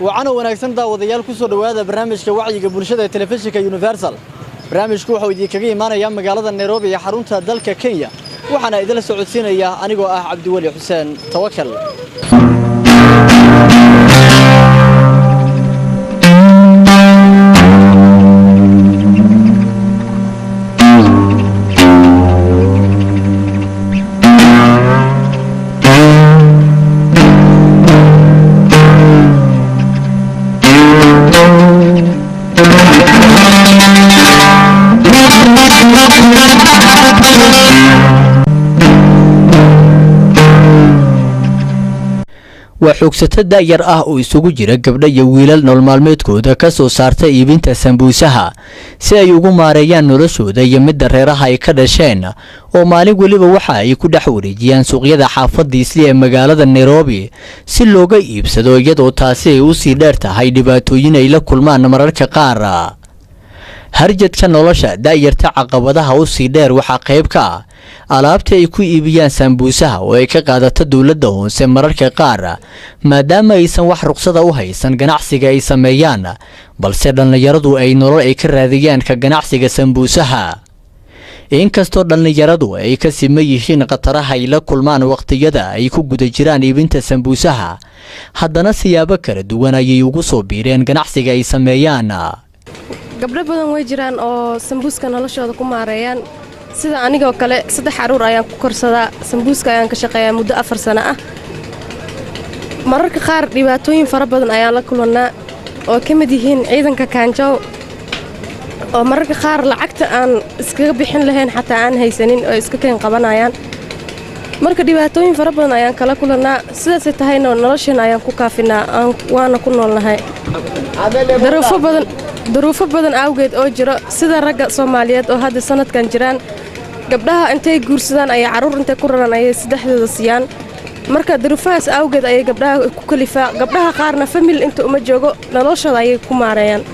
Wacano wanaagsan, daawadayaal. Ku soo dhowaada barnaamijka wacyiga bulshada ee telefishinka Universal. Barnaamijku wuxuu idinkaga imaanayaa magaalada Nairobi ee xarunta dalka Kenya, waxaana idinla socodsiinaya anigoo ah Cabdiweli Xuseen Tawakal. Waa xoogsato da'yar ah oo isugu jira gabdho iyo wiilal nolol maalmeedkooda ka soo saarta iibinta sambuusaha si ay ugu maareeyaan noloshooda iyo midda reeraha ay ka dhasheen, oo maalin weliba waxa ay ku dhex wareejiyaan suuqyada xaafadda Isli ee magaalada Nairobi si looga iibsado, iyadoo taasi ay usii dheer tahay dhibaatooyin ay la kulmaan mararka qaar. Harjadka nolosha da'yarta caqabadaha usii dheer waxaa qayb ka ah alaabta ay ku iibiyaan sambuusaha oo ay ka qaadato dowladda hoose mararka qaar, maadaama aysan wax ruqsada u haysan ganacsiga ay sameeyaan, balse dhallinyaradu ay nolol ay ka raadiyaan ka ganacsiga sambuusaha. Inkastoo dhallinyaradu ay ka siman yihiin khataraha ay la kulmaan waqtiyada ay ku guda jiraan iibinta sambuusaha, haddana siyaabo kala duwan ayay ugu soo biireen ganacsiga ay sameeyaan. Gabdho badan way jiraan oo sambuuska noloshooda ku maareeyaan. Sida anigoo kale, 3 carruur ayaan ku korsadaa sambuuska. Ayaan ka shaqeeyaa muddo 4 sano ah. Mararka qaar dhibaatooyin fara badan ayaan la kulannaa, oo ka mid yihiin ciidanka kaanjow, oo mararka qaar lacagta aan iskaga bixin lahayn xataa aan haysanin oo iska keen qabanayaan. Marka dhibaatooyin fara badan ayaan kala kulannaa. Sidaasay tahayna nolosheena ayaan ku kaafinaa, waana ku noolnahay daruufo badan. Duruufo badan awgeed oo jiro, sida ragga Soomaaliyeed oo hadda sanadkan jiraan, gabdhaha intay guursadaan ayay carruur intay ku raran ayay saddexdooda siiyaan. Marka duruufahaas awgeed ayay gabdhaha ku kalifaa. Gabdhaha qaarna family inta uma joogo, noloshooda ayay ku maareeyaan.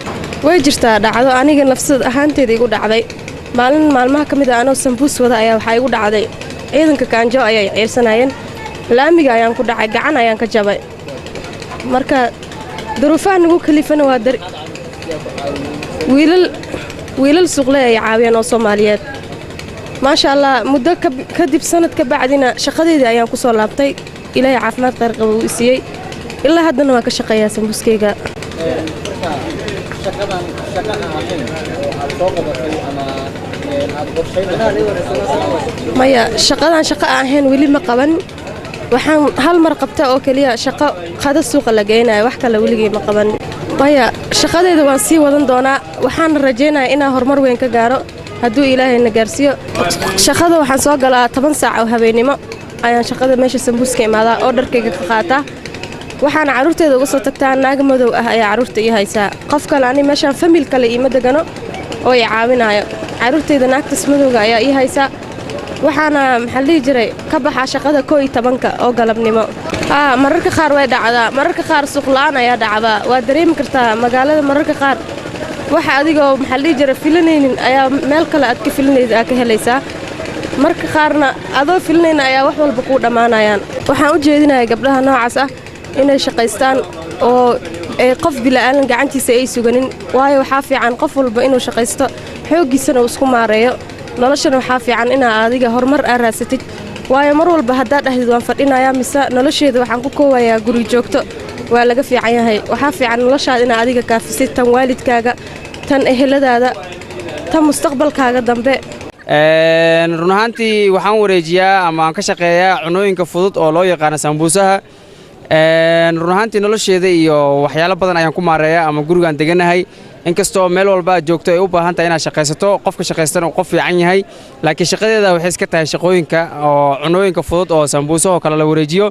Way jirtaa dhacdo aniga nafsad ahaanteeda igu dhacday. Maalin maalmaha ka mid a, anoo sambuus wada ayaa waxaa igu dhacday ciidanka kaanjo ayay ciirsanayeen. Laamiga ayaan ku dhacay, gacan ayaan ka jabay. Marka duruufaha nagu kalifana waa wiilal suuqle ay caawiyaan oo Soomaaliyeed, maasha Allah. Muddo kadib, sanad ka bacdina, shaqadeedii ayaan ku soo laabtay. Ilaahay caafimaad khayr qaba uu siiyey. Ilaa haddana waan ka shaqeeyaa sambuuskeyga. Shaqadan shaqa aan ahayn oo aad soo qabatay ama aad qorshayn? Maya, shaqadan shaqo aan ahayn weli ma qaban. Waxaan hal mar qabta oo keliya shaqo qada suuqa la geynayo. Wax kale weligay ma qaban. Maya, shaqadeeda waan sii wadan doonaa, waxaana rajaynayaa inaan horumar weyn ka gaaro hadduu Ilaahayna gaarsiiyo. Shaqada waxaan soo galaa 10 saac oo habeennimo ayaan shaqada meesha sambuuska imaadaa oo dharkayga ka qaataa. Waxaana carruurteeda uga soo tagtaa naag madow ah ayaa carruurta ii haysaa. Qof kale ani meeshaan family kale iima degano oo i caawinaayo. Carruurteyda naagtas madowga ayaa ii haysaa. Waxaana, maxaa la dhihi jiray, ka baxaa shaqada 11-ka oo galabnimo. Haa, mararka qaar way dhacdaa. Mararka qaar suuq la'aan ayaa dhacdaa. Waa dareemi kartaa magaalada mararka qaar waxa adigoo, maxaa la dhihi jiray, filanaynin ayaa meel kale aad ka filanaysid aad ka helaysaa. Marka qaarna adoo filanayna ayaa wax walba kuu dhammaanayaan. Waxaan u jeedinayaa gabdhaha noocaas ah inay shaqaystaan oo ay qof bila'aalan gacantiisa ay suganin, waayo waxaa fiican qof walba inuu shaqaysto, xooggiisana uu isku maareeyo noloshana. Waxaa fiican inaa adiga horumar aa raadsatid, waayo mar walba haddaad dhahdid waan fadhinayaa mise nolosheeda waxaan ku koowayaa guri joogto, waa laga fiican yahay. Waxaa fiican noloshaada inaa adiga kaafisid, tan waalidkaaga, tan eheladaada, tan mustaqbalkaaga dambe. Run ahaantii waxaan wareejiyaa ama aan ka shaqeeyaa cunooyinka fudud oo loo yaqaano sambuusaha. Run ahaantii nolosheeda iyo waxyaalo badan ayaan ku maareeyaa ama gurigaan deganahay. Inkastoo meel walba aad joogto ay u baahan tahay inaad shaqaysato, qofka shaqaystana uu qof fiican yahay, laakiin shaqadeeda waxay iska tahay shaqooyinka oo cunooyinka fudud oo sambuusahoo kale la wareejiyo.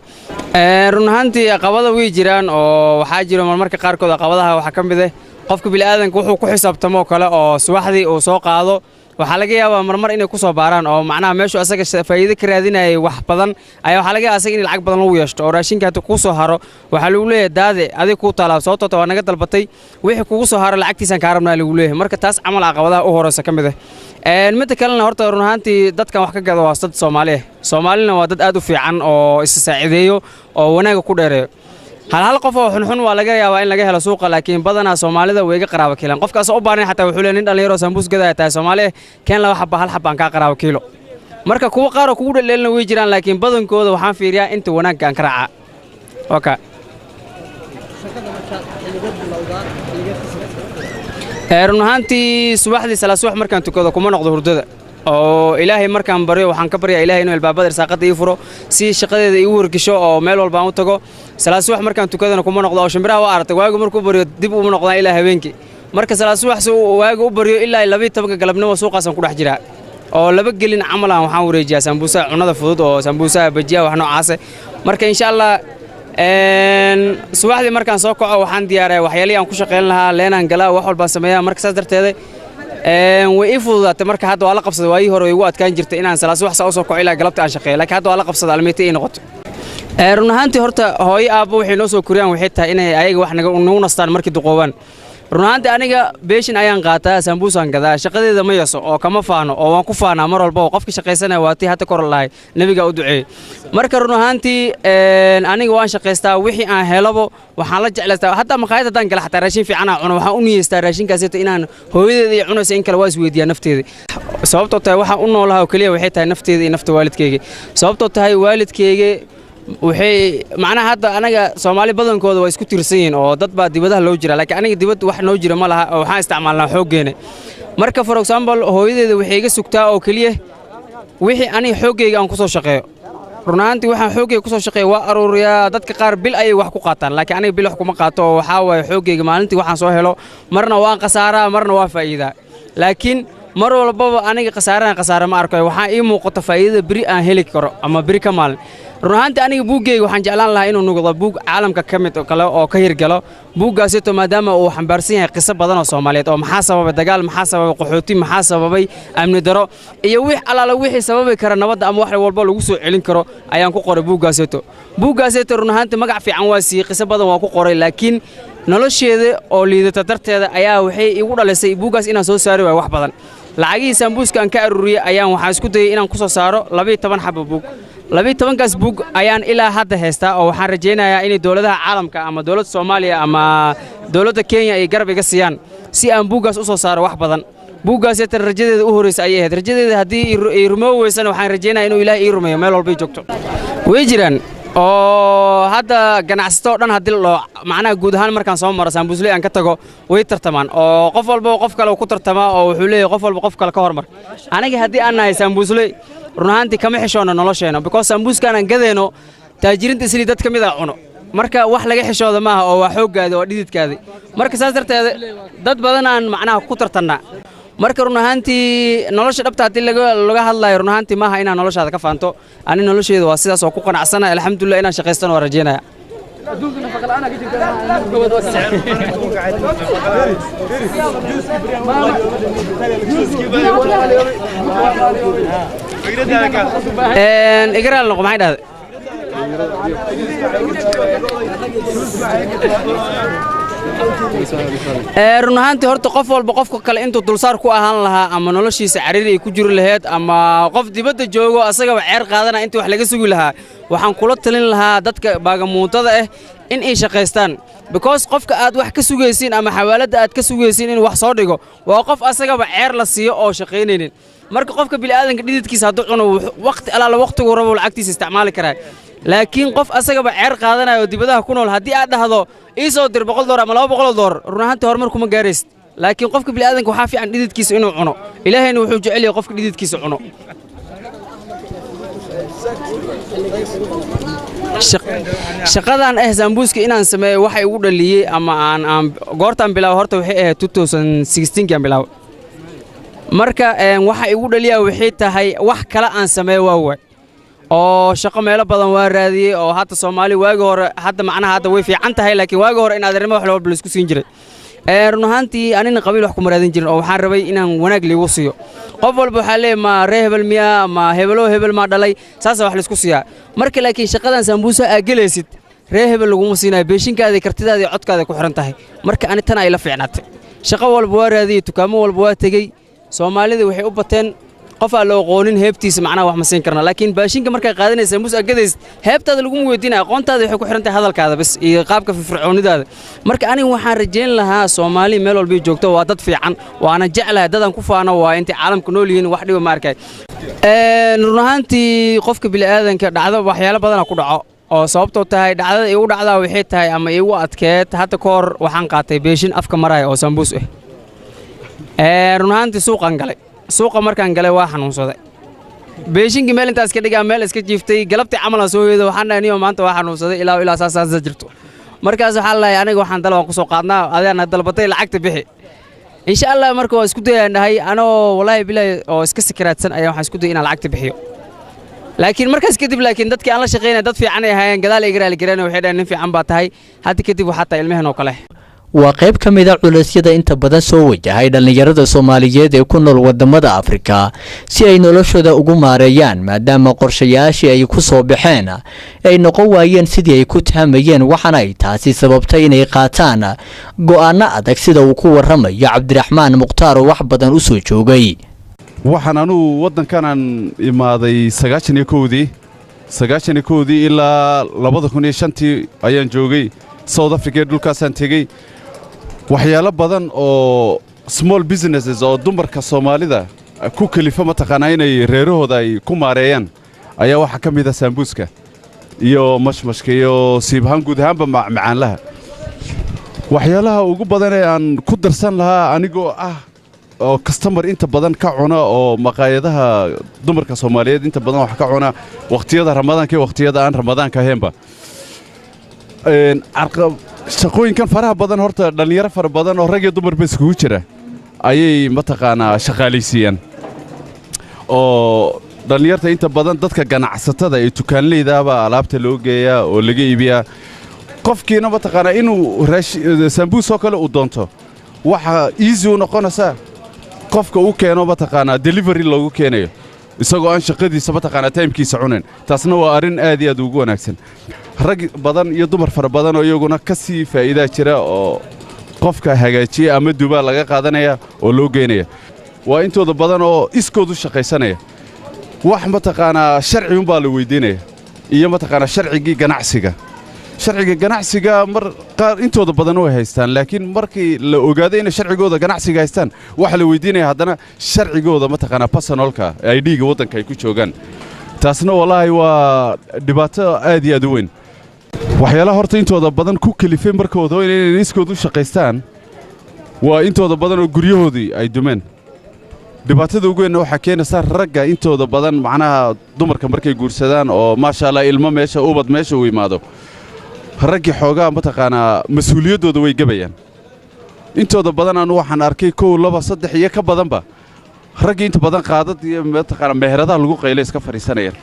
Run ahaantii caqabada way jiraan, oo waxaa jiro marmarka qaarkood caqabadaha waxaa ka mid ah qofka bini'aadanka wuxuu ku xisaabtamo kale oo subaxdii uu soo qaado, waxaa laga yaabaa marmar inay ku soo baaraan, oo macnaha meeshu asaga faa'iido ka raadinayay wax badan ayaa waxaa laga yaabaa asaga in lacag badan lagu yeeshto, oo raashinka haddii kuu soo haro waxaa lagu leeyahay daade adig kuu taalaa, sababtoo waa naga dalbatay, wixii kugu soo haro lacagtiisaan kaa rabnaa lagu leeyahay. Marka taas camal caqabadaha u horeysa ka mid ah. Midda kalena, horta run ahaantii dadkan wax ka gada waa dad Soomaali ah. Soomaalina waa dad aad u fiican oo isa saacideeyo oo wanaagga ku dheereeyo. Hal hal qof oo xunxun waa laga yaabaa in laga helo suuqa, laakiin badanaa Soomaalida way iga qaraabo kiilaan. Qofkaas u baahnay xataa wuxuu leeyahay, nin dhalinyaro sambuus gadaya tahay, Soomaali keen, laba xaba, hal xabaan kaa qaraabo kiilo. Marka kuwa qaar oo kugu dhaleelina way jiraan, laakiin badankooda waxaan fiiriyaa inta wanaagga aan ka raacaa. Okay. Run ahaantii subaxdii salaad subax markaan tukado kuma noqdo hurdada, oo Ilaahay markaan baryo waxaan ka baryaa Ilaahay inuu albaabada irsaaqada ii furo si shaqadeeda iigu wargisho oo meel walba aan u tago. Salaad subax markaan tukadana kuma noqdo, oo shimbiraha waa aragtay, waagu markuu baryo dib uma noqdaan ilaa habeenkii. Marka salaad subax si waagu u baryo ilaa 12-ka galabnimo suuqaasaan ku dhex jiraa, oo laba gelin camal aan waxaan wareejiyaa sambuusaha, cunnada fudud oo sambuusaha, bajiyaha, wax noocaase. Marka insha Allah subaxdii markaan soo kaco waxaan diyaariyaa waxyaalihii aan ku shaqayn lahaa, leenaan galaa, wax walbaan sameeyaa. Marka saas darteeda way ii fududaatay. Marka hadda waa la qabsaday. Waayihii hore way igu adkaan jirtay inaan salaad subax saa u soo kaco ilaa galabta aan shaqeeyo, laakiin hadda waa la qabsaday, almiita ii noqoto. Run ahaantii horta hooyo aabbo waxay noo soo koriyaan waxay tahay inay ayaga wax nagu nastaan markii duqoobaan. Run ahaantii aniga beeshin ayaan qaataa, sambuusaan gadaa, shaqadeeda ma yaso oo kama faano, oo waan ku faanaa mar walba oo qofka shaqaysanaya waa tii hadda kor lahay nebiga u duceeyey. Marka run ahaantii aniga waan shaqaystaa, wixii aan helabo waxaan la jeclaystaa. Hataa maqaayad haddaan gala, xataa raashin fiican aan cuno, waxaan u niyeystaa raashinkaasito inaan hooyadeeda iyo cunaysa in kale, waa isweydiiyaa nafteeda. Sababtoo tahay waxaan u noolaha oo keliya waxay tahay nafteeda iyo nafta waalidkeyga. Sababtoo tahay waalidkeyga waxay macnaha hadda anaga Soomaali badankooda waa isku tiirsan yihiin oo dad baa dibadaha loo jira, laakiin aniga dibad wax noo jira ma laha, oo waxaan isticmaalnaa xooggeena. Marka for example hooyadeeda waxay iga sugtaa oo keliya wixii aniga xooggeyga aan ku soo shaqeeyo. Run ahaantii waxaan xooggeyga ku soo shaqeeyo waa aruuriyaa. Dadka qaar bil ayay wax ku qaataan, laakiin aniga bil wax kuma qaato, oo waxaa waaye xooggeyga maalintii waxaan soo helo marna waan khasaaraa, marna waa faa'iidaa. Laakiin mar walbaba aniga khasaarahan khasaare ma arkayo, waxaa ii muuqata faa'iidada beri aan heli karo ama beri ka maalin. Run ahaantii aniga buuggeyga waxaan jeclaan lahaa inuu noqdo buug caalamka ka mid oo kale oo ka hirgalo buuggaasito, maadaama uu xambaarsan yahay qiso badan oo Soomaaliyeed, oo maxaa sababay dagaal, maxaa sababay qaxooti, maxaa sababay amni daro, iyo wix alaala wixii sababi kara nabadda ama wax walba lagu soo celin karo ayaan ku qoray buuggaasito. Buuggaasito run ahaantii magac fiican waa siiyey, qiso badan waa ku qoray, laakiin nolosheeda oo liidata darteeda ayaa waxay igu dhalisay buuggaas inaan soo saari waayo wax badan. Lacagihii sambuuska aan ka aruuriyey ayaan waxaan isku dayay inaan ku soo saaro 12 xabo buug. 12-kaas buug ayaan ilaa hadda haystaa, oo waxaan rajaynayaa inay dowladaha caalamka ama dowladda Soomaaliya ama dowladda Kenya ay garab iga siiyaan si aan buuggaas u soo saaro wax badan. Buuggaas tan rajadeeda u horreysa ayay ahayd. Rajadeeda haddii ii rumoobi weysana, waxaan rajaynayaa inuu Ilaahay ii rumeeyo meel walbay joogto. Way jiraan, oo hadda ganacsato oo dhan haddii la dhaho, macnaha guud ahaan markaan soo maro saambuusley aan ka tago, way tartamaan, oo qof walba qof kale ku tartamaa, oo wuxuu leeyahay qof walba qof kale ka hormar. Aniga haddii aan nahay saambuusley, run ahaantii kama xishoonno nolosheena, because saambuuskaan aan gadayno taajiriinta islii dad ka mid a cuno. Marka wax laga xishooda maaha, oo waa xooggaadi oo dhididkaadi. Marka saas darteed dad badan aan macnaha ku tartannaa. Marka run ahaantii nolosha dhabta haddii laga hadlayo, run ahaantii maaha inaan noloshaada ka faanto. Ani nolosheeda waa sidaas oo ku qanacsana, alxamdulillah. Inaan shaqaystana waa rajaynaya. Igaraal noqo, maxay dhahday? Run ahaantii horta qof walba qofka kale intuu dulsaar ku ahaan lahaa ama noloshiisa cariiri ay ku jiri lahayd ama qof dibadda joogo asagaba ceer qaadana intii wax laga sugi lahaa, waxaan kula talin lahaa dadka baagamuuntada ah in ay shaqaystaan, because qofka aad wax ka sugaysiin ama xawaaladda aad ka sugaysiin in wax soo dhigo waa qof asagaba ceer la siiyo oo shaqaynaynin. Marka qofka bini'aadanka dhididkiisa hadduu cuno, waqti alaala waqtigu rabo lacagtiisa isticmaali karaa, laakiin qof asagaba ceer qaadanaya oo dibadaha ku nool haddii aad dhahdo ii soo dir $100 ama $200, run ahaantii horumar kuma gaaraysid. Laakiin qofka bini'aadanka waxaa fiican dhididkiisa inuu cuno, Ilaahayna wuxuu jecel yahay qofka dhididkiisa cuno. Shaqadan ah sambuuska inaan sameeyo waxa igu dhaliyey ama aan goortaan bilaabo horta waxay ahayd 2016 aan bilaabo. Marka waxa igu dhaliyaa waxay tahay wax kale aan sameeyo waa waay, oo shaqo meelo badan waa raadiyey, oo hadda Soomaali waagi hore, hadda macnaha hadda way fiican tahay, laakiin waagi hore in adeernimo wax walba la isku siin jiray. Run ahaantii anina qabiil wax kuma raadin jirin, oo waxaan rabay inaan wanaag liigu siiyo. Qof walba waxaa leeyahay ma ree hebel miyaa ma hebelo hebel maa dhalay, saasaa wax laisku siiyaa. Marka laakiin shaqadan sambuusa aa gelaysid ree hebel laguma siinayo, beeshinkaada, kartidaada iyo codkaada ku xiran tahay. Marka ani tan ay la fiicnaatay. Shaqo walba waa raadiyey, dukaamo walba waa tegey. Soomaalida waxay u bateen Qof aan la aqoonin heebtiisa macnaha wax ma siin karna, laakiin baashinka markaa qaadanaysa, sambuus aad gadaysid, heebtaada laguma weydiinaya. Aqoontaada waxay ku xiran tahay hadalkaada bas iyo qaabka firfircoonidaada. Marka aniga waxaan rajayn lahaa Soomaali meel walba joogto waa dad fiican, waana jeclahay, dadaan ku faano waa intay caalamka nool yihiin, wax dhiba ma arkay. Run ahaantii, qofka bini'aadanka dhacdo waxyaalo badana ku dhaco oo sababtoo tahay dhacdada iigu dhacdaa waxay tahay ama iigu adkeed, hadda ka hor waxaan qaatay beeshin afka maraya oo sambuus ah. Run ahaantii, suuqaan galay. Suuqa markaan galay waa xanuunsaday. Beeshinkii meel intaas ka dhigaa, meel iska jiiftay. Galabtii camal aan soo hoydo, waxaan dhahay, "Niyo, maanta waa xanuunsaday, ilaa ilaa saas saasa jirto." Markaas waxaa lahay, "Aniga waxaan dalab waan ku soo qaadnaa, adigaana dalbatay, lacagta bixi, insha Allah." Marka waa isku dayaan dhahay, anoo walaahi bilaahi oo iska sakaraadsan ayaa waxaan isku dayay inaan lacagta bixiyo. Laakiin markaas kadib, laakiin dadkii aan la shaqaynaya dad fiican ay ahaayeen, gadaal ay garaali gareen, waxay dhaheen, "Nin fiican baa tahay, hadda kadib waxaa tahay ilmaheen oo kale." Waa qayb ka mid a culeysyada inta badan soo wajahay dhallinyarada Soomaaliyeed ee ku nool wadamada Afrika si ay noloshooda ugu maareeyaan, maadaama qorshayaashii ay ku soo baxeen ay noqon waayeen sidii ay ku tahamayeen, waxaana ay taasi sababtay inay qaataan go'aano adag, sida uu ku warramayo Cabdiraxmaan Mukhtaar oo wax badan u soo joogay. Waxaan anugu waddankanaan imaaday 91-dii. 91-dii ilaa 2005-tii ayaan joogay South Africa ee dhulkaasaan tegey. Waxyaalo badan oo small businesses oo dumarka Soomaalida ku kelifa mataqaanaa inay reerahooda ay ku maareeyaan ayaa waxaa ka mid ah saambuuska iyo mashmashka iyo siibahaan guud ahaanba macaanlaha. Waxyaalaha ugu badan ee aan ku darsan lahaa, anigoo ah oo customer inta badan ka cuna oo maqaayadaha dumarka Soomaaliyeed inta badan wax ka cuna wakhtiyada Ramadaanka iyo wakhtiyada aan Ramadaanka ahaynba, shaqooyinkan faraha badan horta dhallinyaro fara badan oo rag iyo dumarba iskugu jira ayay mataqaanaa shaqaalaysiiyaan, oo dhallinyarta inta badan dadka ganacsatada ee dukaanleydaabaa alaabta loo geeyaa oo laga iibiyaa. Qofkiina mataqaanaa inuu saambuus oo kale uu doonto, waxa easy u noqonaysaa qofka u keeno mataqaanaa delivery loogu keenayo, isagoo aan shaqadiisa mataqaanaa timekiisa cunayn. Taasna waa arrin aad iyo aad ugu wanaagsan. Rag badan iyo dumar fara badan oo iyaguna ka sii faa'iidaa jira oo qofka hagaajiya ama dubaa laga qaadanaya oo loo geynaya. Waa intooda badan oo iskood u shaqaysanaya. Wax mataqaanaa sharci unbaa la weydiinaya iyo mataqaanaa sharcigii ganacsiga. Sharciga ganacsiga mar qaar intooda badan way haystaan, laakiin markii la ogaado inay sharcigooda ganacsiga haystaan, waxaa la weydiinaya haddana sharcigooda mataqaanaa personalka ID-ga waddanka ay ku joogaan. Taasna wallaahi waa dhibaato aad iyo aad u weyn. Waxyaalaha horta intooda badan ku kelifay markooda inay iskood u shaqaystaan waa intooda badan oo guryahoodii ay dumeen. Dhibaatada ugu weynna waxaa keenaysa ragga intooda badan, macnaha dumarka markay guursadaan oo maasha Allah ilmo meesha, ubad meesha uu imaado, raggii xoogaa mataqaanaa mas-uuliyaddooda way gebayaan intooda badan. Anu waxaan arkay kow, laba, saddex iyo ka badanba raggii inta badan qaadad iyo mataqaanaa meheradaha lagu qaylay iska fadhiisanayaan.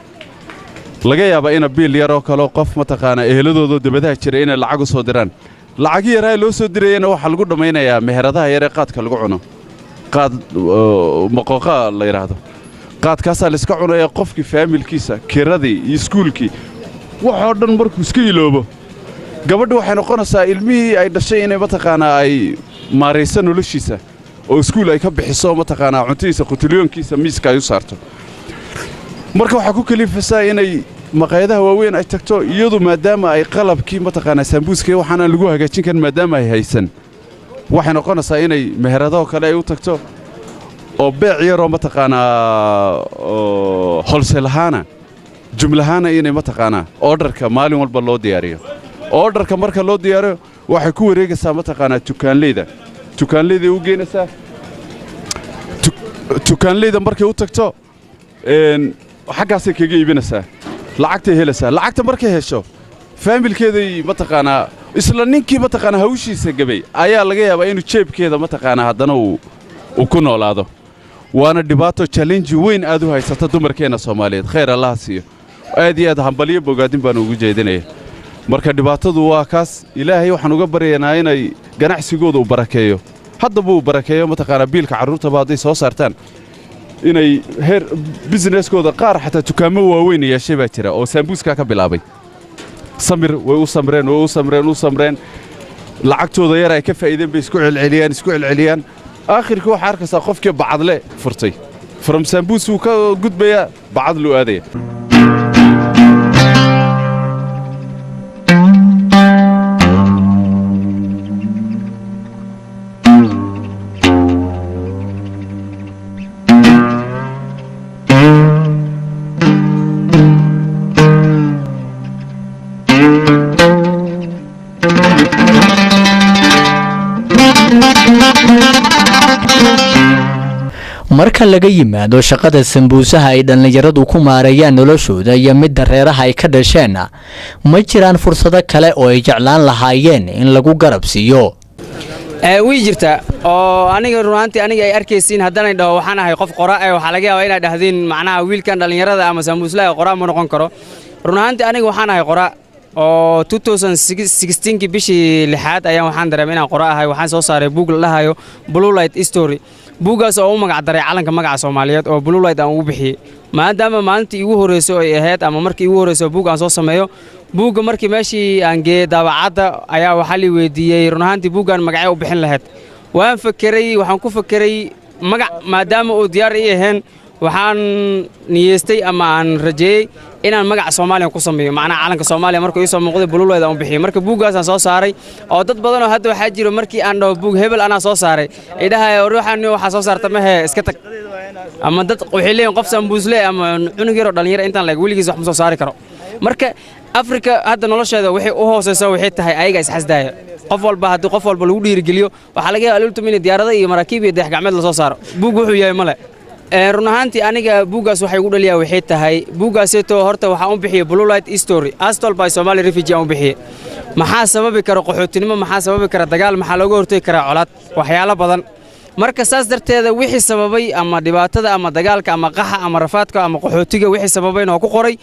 Laga yaabaa ina biil yaroo kaleo qof mataqaanaa eheladoodo dabadaha jira inay lacag u soo diraan. Lacagi yaraa loo soo dirayana waxaa lagu dhammaynayaa meheradaha yaree qaadka lagu cuno, qaad maqooqa la yidhaahdo. Qaadkaasaa layska cunaya. Qofkii faamilkiisa, kiradii iyo iskuulkii, waxoo dhan markuu iska iloobo, gabadha waxay noqonaysaa ilmihii ay dhashay inay mataqaanaa ay maarayso noloshiisa oo iskuul ay ka bixiso, mataqaanaa cuntadiisa, qutulyoonkiisa miiska ay u saarto. Marka waxaa ku kalifaysaa inay maqaayadaha waaweyn ay tagto iyadu, maadaama ay qalabkii mataqaanaa saambuuska waxaanaan lagu hagaajin karin maadaama ay haysan. Waxay noqonaysaa inay meheradaho kale ay u tagto oo beec yaroo mataqaanaa wholesale ahaana, jumlahaana, inay mataqaanaa orderka maalin walba loo diyaariyo. Orderka marka loo diyaariyo, waxay ku wareegaysaa mataqaanaa dukaanleyda. Dukaanleyday u geynaysaa. Dukaanleyda markay u tagto, xaggaasay kaga iibinaysaa, lacagtay helaysaa. Lacagta markay hesho, faamilkeeday mataqaanaa isla ninkii mataqaanaa hawshiisa gabay ayaa laga yaabaa inuu jeebkeeda mataqaanaa haddana uu ku noolaado. Waana dhibaato, challenge weyn aad u haysata dumarkeenna Soomaaliyeed. Khayr Allaha siiyo, aad iyo aad hambalyo bogaadin baan ugu jeedinaya. Marka dhibaatadu waa kaas. Ilaahay waxaan uga baryaynaa inay ganacsigooda uu barakeeyo, haddaba uu barakeeyo mataqaanaa biilka carruurtaba hadday soo saartaan, inay heer businesskooda qaar xataa dukaamo waaweyn yeeshay baa jira oo saambuuskaa ka bilaabay. Samir way u samreen, way u samreen, u samreen, lacagtooda yar ay ka faa'iideen bay isku celceliyaan, isku celceliyaan. Aakhirkii waxaa arkaysaa qofkii bacadle furtay. From sambuus wuu ka gudbayaa, bacad luu aadaya. Marka laga yimaado shaqada sambuusaha ay dhallinyaradu ku maareeyaan noloshooda iyo midda reeraha ay ka dhasheen, ma jiraan fursado kale oo ay jeclaan lahaayeen in lagu garab siiyo? Way jirtaa oo aniga runaantii aniga ay arkaysiin haddana dhaho waxaan ahay qof qora ee waxaa laga yaabaa inaad dhahdeen macnaha wiilkan dhallinyarada ama sambuuslaha qoraa ma noqon karo. Run ahaantii aniga waxaan ahay qora oo 2016kii bishii lixaad ayaan waxaan dareemay inaan qora ahay. Waxaan soo saaray buug la dhahayo Blue Light Story, buuggaas oo u magac daray calanka magaca Soomaaliyeed oo Blue Light aan ugu bixiyey, maadaama maalintii igu horreysay ay ahayd ama markii igu horreysay buug aan soo sameeyo. Buugga markii meeshii aan geeyey daabacadda ayaa waxaa la weydiiyey, run ahaantii buuggaan magacee u bixin lahayd? Waan fakeray, waxaan ku fakeray magac. Maadaama uu diyaar ii ahayn, waxaan niyeystay ama aan rajeeyey inaan magaca Soomaaliya ku sameeyo, macnaha calanka Soomaaliya. Markuu ii soo muuqday, Blue Light aan u bixiyey. Marka buuggaasaan soo saaray oo dad badan oo hadda waxaa jiro markii aan dhaho buug hebel anaa soo saaray ay dhahaya, war waxaan waxaa soo saarta mahe, iska tag. Ama dad waxay leeyihin qof sambuusle ama cunug yaroo dhallinyaro intaan leeg weligiis wax ma soo saari karo. Marka Afrika hadda nolosheeda waxay u hooseysa waxay tahay ayaga isxasdaaya. Qof walba haddii qof walba lagu dhiirigeliyo, waxaa laga yaaba alultum in diyaarado iyo maraakiib iyo dayax gacmeed lasoo saaro. Buug wuxuu yahay male. Run ahaantii aniga buuggaas waxay ugu dhaliyaa waxay tahay buuggaaseeto horta waxaan u bixiyey Blue Light Story As Told by Somali Refugee aan u bixiyey. Maxaa sababi kara qaxootinimo? Maxaa sababi kara dagaal? Maxaa looga hortagi karaa colaad? Waxyaalo badan. Marka saas darteeda wixii sababay ama dhibaatada ama dagaalka ama qaxa ama rafaadka ama qaxootiga wixii sababayna waa ku qoray,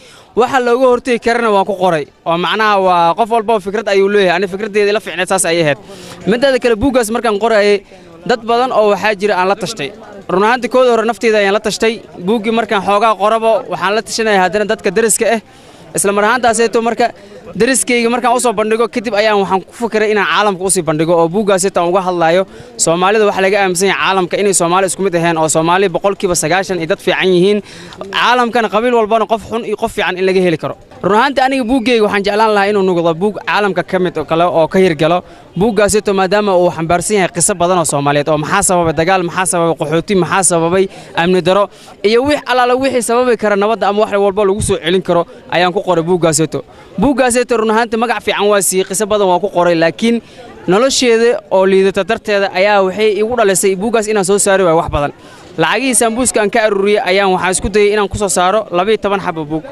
waxa looga hortagi karana waan ku qoray. Oo macnaha waa qof walba fikrad ayuu leeyahay, ani fikraddeeda ila fiicneed saas ayay ahayd. Mideeda kale, buuggaas markaan qorayay dad badan oo waxaa jira aan la tashtay. Run ahaantii kooda hore nafteyda ayaan la tashtay. Buuggii markaan xoogaa qorabo waxaan la tashanaya haddana dadka deriska ah isla mar ahaantaaseeto. Marka deriskayga markaan usoo bandhigo kadib ayaan waxaan ku fikiray inaan caalamka usii bandhigo oo buuggaaseeto aan uga hadlaayo Soomaalida waxaa laga aaminsan yahay caalamka inay Soomaali isku mid ahayn oo Soomaali 90% ay dad fiican yihiin, caalamkana qabiil walbana qof xun iyo qof fiican in laga heli karo. Run ahaantii aniga buuggayga waxaan jeclaan lahaa inuu noqdo buug caalamka ka mid oo kale oo ka hirgalo buuggaaseeto, maadaama uu xambaarsan yahay qiso badan oo Soomaaliyeed oo maxaa sababay dagaal, maxaa sababay qaxooti, maxaa sababay amni daro iyo wix allaala wixii sababi kara nabadda ama wax walba lagu soo celin karo ayaan ku qoray buuggaaseeto. Buuggaaseeto run ahaantii magac fiican waa siiyey, qiso badan waa ku qoray, laakiin nolosheeda oo liidata darteeda ayaa waxay igu dhalisay buuggaas inaan soo saari waayo wax badan. Lacagihii sambuuska aan ka aruuriyey ayaan waxaan isku dayay inaan ku soo saaro 12 xabo buug.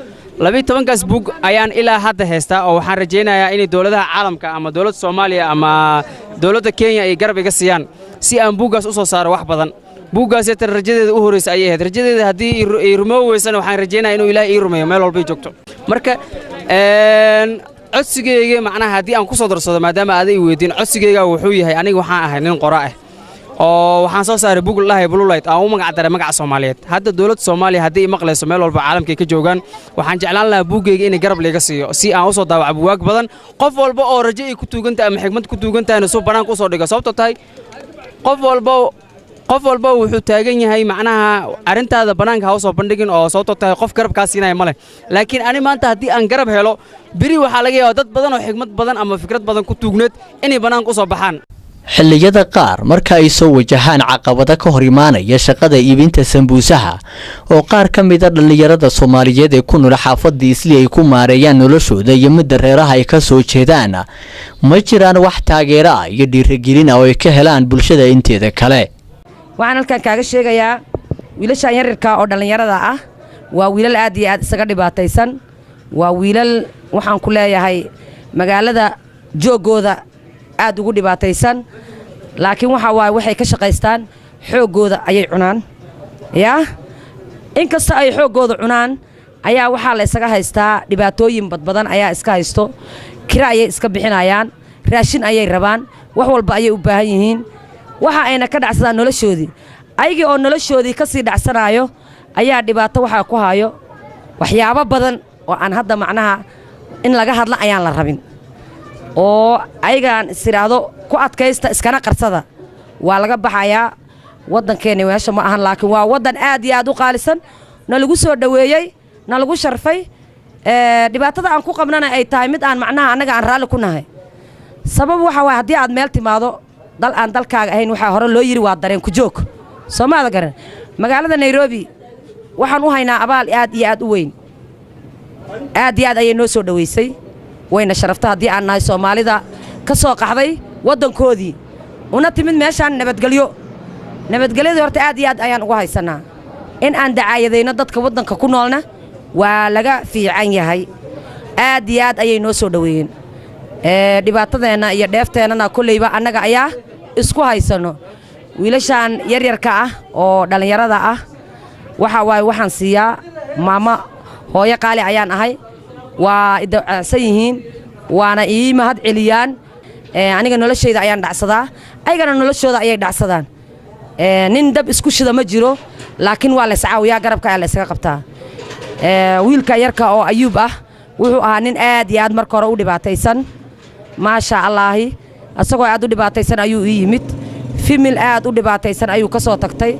12-kaas buug ayaan ilaa hadda haystaa oo waxaan rajaynayaa inay dowladaha caalamka ama dowladda Soomaaliya ama dowladda Kenya ay garab iga siiyaan si aan buuggaas u soo saaro wax badan. Buuggaas tan rajadeeda u horreysa ayay ahayd. Rajadeeda haddii ay rumoobi weysana, waxaan rajaynayaa inuu Ilaahay ii rumeeyo meel walbay joogto. Marka codsigeyga macnaha haddii aan ku soo darsado, maadaama aaday weydiin, codsigeyga wuxuu yahay aniga waxaan ahay nin qora ah oo waxaan soo saaray buug la dhahay Blue Light aan u magac daray magaca Soomaaliyeed. Hadda dowladda Soomaaliya haddii ay maqlayso meel walba caalamka ay ka joogaan, waxaan jeclaan lahaa buuggeyga inay garab layga siiyo si aan usoo daawaco buugaag badan, qof walba oo rajo ay ku tuugan tahay ama xigmad ku tuugan tahayna suu banaanka usoo dhigo. Sababtoo tahay qof walba wuxuu taagan yahay macnaha arrintaada bannaanka ha usoo bandhigin oo sababtoo tahay qof garab kaa siinaya ma leh. Laakiin ani maanta haddii aan garab helo, beri waxaa laga yaabaa dad badan oo xigmad badan ama fikrad badan ku tuugneed inay bannaanka usoo baxaan. Xilliyada qaar marka ay soo wajahaan caqabado ka hor imaanaya shaqada iibinta sambuusaha oo qaar ka mid a dhallinyarada Soomaaliyeed ee ku nool xaafadda Isli ay ku maareeyaan noloshooda iyo midda reeraha ay ka soo jeedaan, ma jiraan wax taageero ah iyo dhiirigelin ah oo ay ka helaan bulshada inteeda kale? Waxaan halkan kaaga sheegayaa wiilashan yaryarka oo dhallinyarada ah waa wiilal aad iyo aad isaga dhibaataysan. Waa wiilal waxaan ku leeyahay magaalada jooggooda aad ugu dhibaataysan, laakiin waxa waaye waxay ka shaqaystaan xooggooda ayay cunaan. Yaa inkasta ay xooggooda cunaan ayaa waxaa la isaga haystaa dhibaatooyin badbadan ayaa iska haysto. Kira ayay iska bixinayaan, raashin ayay rabaan, wax walba ayay u baahan yihiin. Waxa ayna ka dhacsadaan noloshoodii. Ayagii oo noloshoodii ka sii dhacsanaayo ayaa dhibaato waxaa ku hayo waxyaabo badan oo aan hadda macnaha in laga hadla ayaan la rabin oo ayagaan is idhaahdo ku adkaysta iskana qarsada waa laga baxayaa. Waddankeena meesha ma ahan, laakiin waa waddan aad iyo aad u qaalisan, na lagu soo dhoweeyey, na lagu sharfay. Dhibaatada aan ku qabnana ay tahay mid aan macnaha annaga aan raalli ku nahay. Sabab waxa waay, haddii aad meel timaado dal aan dalkaaga ahayn, waxaa hore loo yidhi waa dareen ku joog. Soo maada garan? Magaalada Nairobi waxaan u haynaa abaal aad iyo aad u weyn. Aad iyo aad ayay noo soo dhoweysay, wayna sharafta haddii aan nahay Soomaalida ka soo qaxday waddankoodii una timid meeshaan nabadgelyo. Nabadgelyadii horta aad iyo aad ayaan ugu haysannaa. In aan dacaayadayno dadka waddanka ku noolna waa laga fiican yahay. Aad iyo aad ayay noo soo dhoweeyeen. Dhibaatadeenna iyo dheefteennana kolleyba annaga ayaa isku haysanno. Wiilashaan yaryarka ah oo dhallinyarada ah waxa waaye waxaan siiyaa maamo hooyo qaali ayaan ahay. Waa idacsan yihiin, waana ii mahad celiyaan. Aniga noloshayda ayaan dhacsadaa, ayagana noloshooda ayay dhacsadaan. Nin dab isku shida ma jiro, laakiin waa layscaawiyaa, garabka ayaa la ysaga qabtaa. Wiilka yarka oo Ayuub ah wuxuu ahaa nin aad iyo aad marka hore u dhibaataysan. Maasha Allaahi, isagoo aad u dhibaataysan ayuu ii yimid. Family aad u dhibaataysan ayuu ka soo tagtay.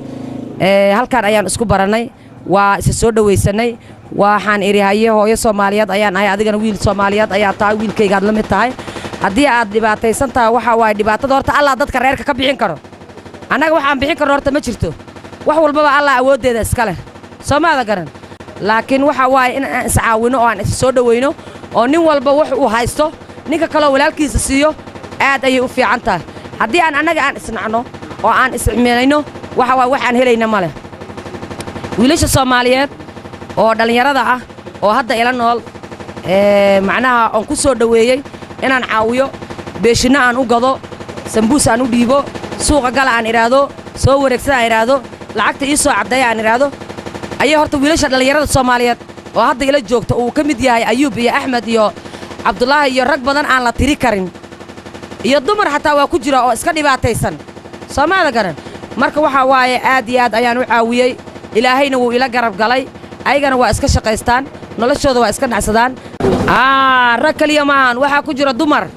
Halkaan ayaan isku barannay, waa isa soo dhowaysanay. Waxaan idhi, haye, hooyo Soomaaliyeed ayaan ahay, adigana wiil Soomaaliyeed ayaa tahay, wiilkaygaad la mid tahay. Haddii aad dhibaataysan tahay, waxaa waaye dhibaatada horta Allah dadka reerka ka bixin karo. Annaga waxaan bixin karno horta ma jirto. Wax walbaba Allah awooddeeda iska leh. Soo maada garan? Laakiin waxa waaye in aan iscaawino oo aan is soo dhowayno oo nin walba wax uu haysto ninka kaleo walaalkiisa siiyo, aad ayay u fiican tahay. Haddii aan annaga aan isnacno oo aan isciminayno, waxa waaye waxaan helayna ma leh. Wiilasha Soomaaliyeed oo dhallinyarada ah oo hadda ila nool, macnaha oon ku soo dhoweeyey inaan caawiyo, beeshinno aan u gado, sambuus aan u dhiibo, suuqa gala aan idhaahdo, soo wareegsada aan idhaahdo, lacagta ii soo caddeeya aan idhaahdo, ayay horta wiilasha dhallinyarada Soomaaliyeed oo hadda ila joogta uu ka mid yahay Ayuub iyo Axmed iyo Cabdulaahi iyo rag badan aan la tiri karin, iyo dumar xataa waa ku jira oo iska dhibaataysan. Soomaada garan? Marka waxaa waaye aad iyo aad ayaan u caawiyey, Ilaahayna wuu ila garab galay. Ayagana waa iska shaqaystaan, noloshooda waa iska dhacsadaan. Rag keliya maahan, waxaa ku jira dumar,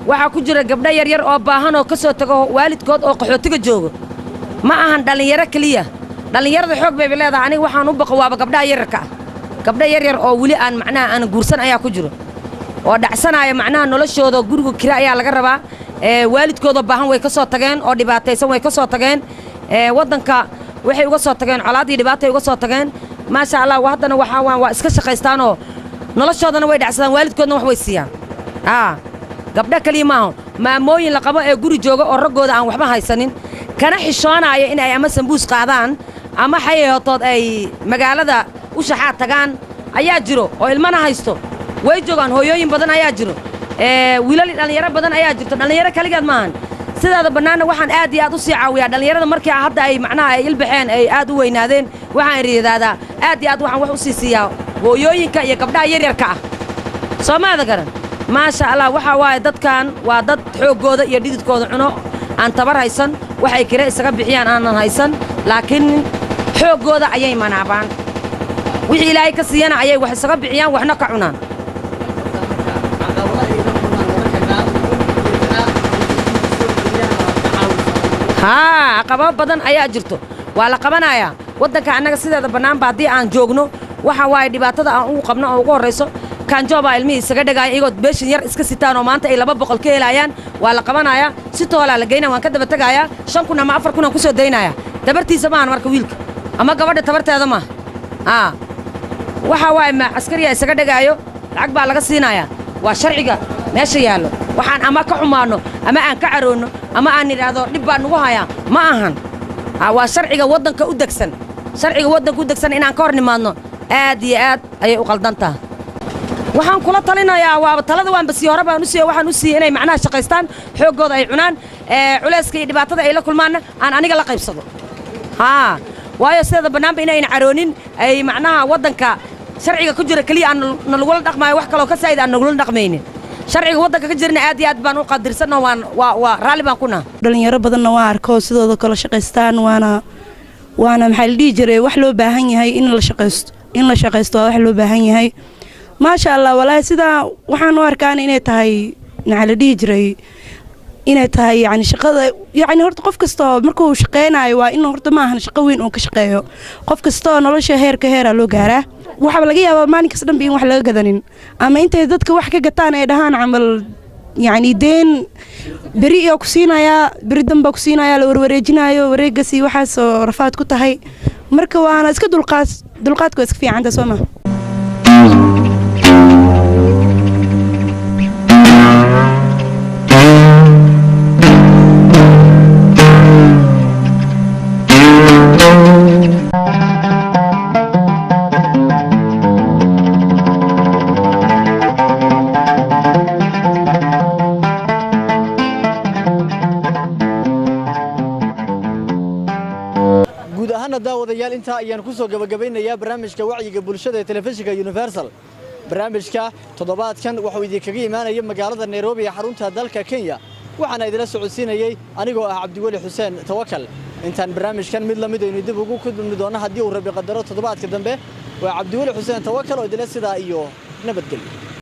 waxaa ku jira gabdho yaryar oo baahan oo ka soo tago waalidkood oo qaxootiga joogo. Ma ahan dhallinyaro keliya. Dhallinyarada xoog bayba leedahay. Aniga waxaan u baqo waaba gabdhaha yaryarka ah. Gabdho yaryar oo weli aan macnaha aan guursan ayaa ku jiro oo dhacsanaya macnaha noloshooda. Guriga kira ayaa laga rabaa. Waalidkoodoo baahan way ka soo tageen, oo dhibaataysan way ka soo tageen. Waddanka waxay uga soo tageen colaad iyo dhibaatay uga soo tageen. Maasha Allah, haddana waxaa waa iska shaqaystaanoo noloshoodana way dhacsadaan, waalidkoodna wax way siiyaan. Gabdho keliya maaha, maamooyin la qabo ee guri jooga oo raggooda aan waxba haysanin, kana xishoonaya in ay ama sambuus qaadaan ama xayahootood ay magaalada u shaxaad tagaan ayaa jiro oo ilmana haysto. Way joogaan, hooyooyin badan ayaa jiro, wiilal dhallinyaro badan ayaa jirto. Dhallinyaro kaligeed maahan. Sidaada bannaanna waxaan aad iyo aad u sii caawiyaa dhallinyarada markii hadda ay macnaha ay ilbaxeen, ay aad u weynaadeen. Waxaan idhaahdaa aad iyo aad waxaan wax u sii siiyaa hooyooyinka iyo gabdhaha yaryarka ah. Soo maada garan? Maasha Allah, waxaa waaye dadkan waa dad xooggooda iyo dhididkooda cuno, aan tabar haysan, waxay kire isaga bixiyaan aanan haysan, laakiin xooggooda ayay manaabaan. Wixii Ilaahay ka siiyana ayay wax isaga bixiyaan, waxna ka cunaan. Haa, caqabado badan ayaa jirto, waa la qabanayaa. Waddanka annaga sideeda bannaanba haddii aan joogno, waxa waaye dhibaatada aan ugu qabno oo ugu horrayso, kaanjoobaa ilmihii isaga dhagaaya iyagoo beeshin yar iska sitaan oo maanta ay 200 ka helaayaan. Waa la qabanayaa, si toolaa la geynaya, waan ka daba tegayaa, 5000 ama 4000 aan ku soo daynaya. Tabartiisa maahan marka wiilka ama gabadha tabarteeda maaha. Waxa waaye ma askariyaa isaga dhagaayo, lacag baa laga siinayaa. Waa sharciga meesha yaallo. Waxaan ama ka xumaanno ama aan ka caroonno ama aan idhaahdo dhib baa nugu hayaa ma ahan. Waa sharciga waddanka u degsan. Sharciga waddanka u degsan inaan ka hor nimaadno aad iyo aad ayay u qaldan tahay. Waxaan kula talinayaa, waaba talada waan basiye, hore baan u siiye. Waxaan u siiyey inay macnaha shaqaystaan, xooggooda ay cunaan, culayska iyo dhibaatada ay la kulmaanna aan aniga la qaybsado. Haa, waayo sideeda bannaanba inayna caroonin, ay macnaha waddanka sharciga ku jira keliya aan nalagula dhaqmaayo, wax kaloo ka saa'id aan nagula dhaqmaynin. Sharciga waddanka ka jirna aad iyo aad baan u qadirsanno, waan waa raalli baan ku naha. Dhalinyaro badanna waa arko sidooda kale shaqaystaan, waana maxaa la dhihi jiray, wax loo baahan yahay in la shaqaysto. In la shaqaysto waa wax loo baahan yahay. Maasha Allah, walaahi sidaa waxaan u arkaan inay tahay, maxaa la dhihi jiray, Inay tahay yani shaqada, yani horta qof kastoo markuu shaqeynayo waa in horta maahan shaqo weyn uu ka shaqeeyo. Qof kastoo nolosha heerka heeraa loo gaaraa. Waxaa laga yaabaa maalin kasta dhanba in wax laga gadanin, ama intay dadka wax ka gataan ay dhahaan camal, yacni deen beri iyo ku siinayaa, beri danbaa ku siinayaa, la warwareejinayo wareegas iyo waxaasoo rafaad ku tahay. Marka waana iska dulqaad, dulqaadku waa iska fiicanta, soo ma? Guud ahaana daawadayaal, intaa ayaan ku soo gabagabaynayaa barnaamijka wacyiga bulshada ee telefishinka Universal. Barnaamijka toddobaadkan wuxuu idinkaga imaanaya magaalada Nairobi ee xarunta dalka Kenya, waxaana idila socodsiinayey anigoo ah Cabdiweli Xuseen Tawakal. Intaan barnaamijkan mid lamid aynu dib ugu kulmi doonno, haddii uu Rabi qadaro, toddobaadka dambe, waa Cabdiweli Xuseen Tawakal oo idila sidaa iyo nabadgelyo.